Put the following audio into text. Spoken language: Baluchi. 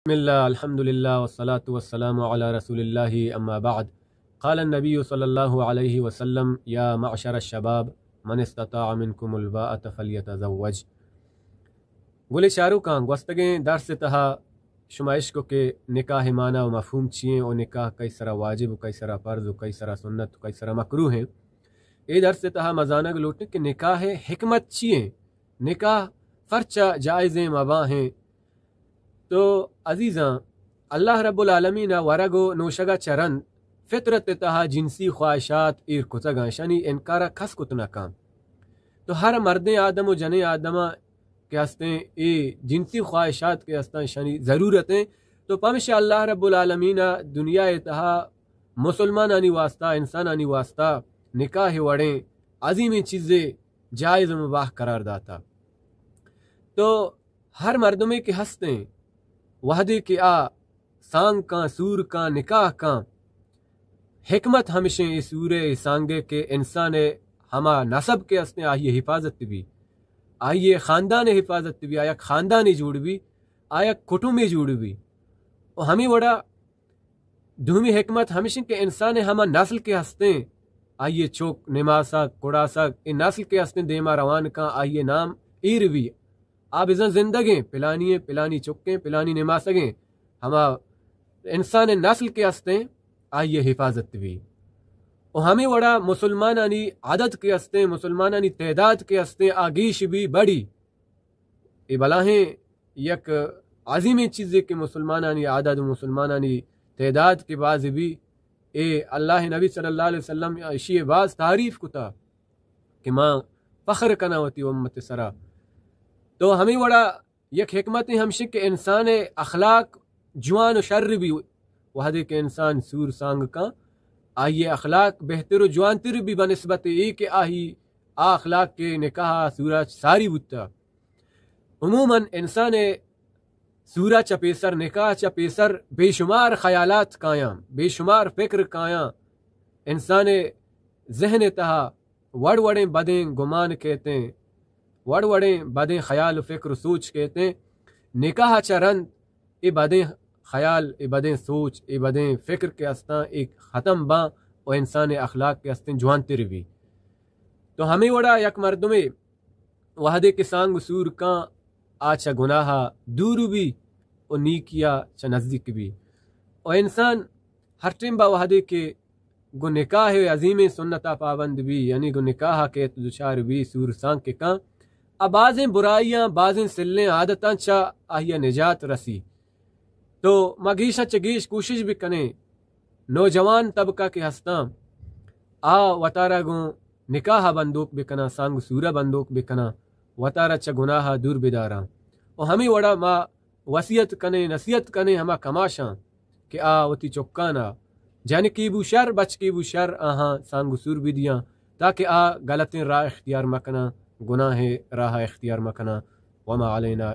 بسم الله، الحمد لله، والصلاة والسلام على رسول الله، أما بعد. قال النبي صلى الله عليه وسلم: يا معشر الشباب، من استطاع منكم الباءة فليتزوج. گلیں چاروکاں، گوستگیں درس ءِ تہا شما اشکو کہ نکاح ءِ معنی و مفہوم چی ایں و نکاح کئی سرا واجب و کئی سرا فرض و کئی سرا سنت و کئی سرا مکروہ ایں. اے درس ءِ تہا ما زانگ لوٹیں کہ نکاح ءِ حکمت چی ایں، نکاح پرچا جائز ایں، مباح ایں. تو عزیزاں، اللہ رب العالمین ءَ ورگ و نوشگ ءَ چہ رند فطرت ءِ تہا جنسی خواہشات ایر کتگ اَنت، اشانی انکار ءَ کس کت نہ کنت. تو ہر مردیں آدم و جنیں آدم ءَ کہ ہستیں اے جنسی خواہشات کہ ہستاں، اشانی ضرورت ایں. تو پمشا اللہ رب العالمین ءَ دنیا ءِ تہا مسلمانانی واسطہ، انسانانی واسطہ نکاح ءِ وڑیں عظیمیں چیزے جائز و مباح قرار داتا. تو ہر مردمے کہ ہستیں، وہدے کہ آ سانگ کاں، سور کاں، نکاح کاں، حکمت ہمشیں اے سور ءِ، اے سانگ ءِ کہ انسان ءِ ہما نسب کہ ہستیں، آئی ءِ حفاظت بی، آئی ءِ خاندان ءِ حفاظت بی، آ یک خاندانے جوڑ بی، آ یک کٹمبے جوڑ بی. و ہمے وڑا دومی حکمت ہمشیں کہ انسان ءِ ہما نسل کہ ہستیں، آئی ءِ چک، نماسگ، کڑاسگ، اے نسل کہ ہستیں دیما روان کاں، آئی ءِ نام ایر بی. آ بزاں زندگیں، پلانی ایں، پلانی چکیں، پلانی نماسگیں، ہما انسان ءِ نسل کہ ہستیں، آئی ءِ حفاظت بی. و ہمے وڑا مسلمانانی عدد کہ ہستیں، مسلمانانی تعداد کہ ہستیں، آ گیش بی، بڑی. اے بلاہیں یک عظیمیں چیزے کہ مسلمانانی عدد و مسلمانانی تعداد کہ باز بی، اے اللہ ءِ نبی صلی اللہ علیہ وسلم اشی ءِ باز تعریف کتا کہ ما فخر کناں وتی امت ءِ سرا. تو ہمے وڑا یک حکمت ہمشیں کہ انسان ءِ اخلاق جوان و شر بی، وہدے کہ انسان سور سانگ کاں، آئی ءِ اخلاق بہتر و جوانتر بی بنسبت اے کہ آئی آ اخلاق کہ نکاح ءَ سور ءَ ساری بوتا. عموماً انسان ءِ سور ءَ چہ پیسر، نکاح ءَ چہ پیسر بے شمار خیالات کایاں، بے شمار فکر کایاں. انسان ءِ ذہن ءِ تہا وڑ وڑیں بدیں گمان کیتیں، وڑ وڑیں بدیں خیال و فکر و سوچ کیتیں. نکاح ءَ چہ رند اے بدیں خیال، اے بدیں سوچ، اے بدیں فکر کہ استاں، اے ختم باں و انسان ءِ اخلاق کہ استیں جوانتر بی. تو ہمے وڑا یک مردمے وہدے کہ سانگ و سور کاں، آ چہ گناہ ءَ دور بی و نیکی ءَ چہ نزدیک بی. و انسان ہر ٹیم با وہدے کہ گوں نکاح ءِ عظیمیں سنت ءَ پابند بی، یعنی گوں نکاح ءَ کیت دچار بی، سور سانگ کہ کاں، آ بازیں برائیاں، بازیں سلیں عادتاں چہ آئی ءَ نجات رسی. تو ما گیش ءَ چہ گیش کوشش بکنیں، نوجوان طبقہ کہ ہستاں، آ وتارا گوں نکاح ءَ بندوک بکناں، سانگ سور ءَ بندوک بکناں، وتارا چہ گناہ ءَ دور بداراں. و ہمے وڑا ما وصیت کنیں، نصیحت کنیں ہما کماشاں کہ آ وتی چکانا، جنکے بو شر، بچکے بو شر، آہاں سانگ و سور بدیاں، تاکہ آ غلطیں راہ اختیار مکناں، گناہیں راہ اختیار مکناں. وما علینا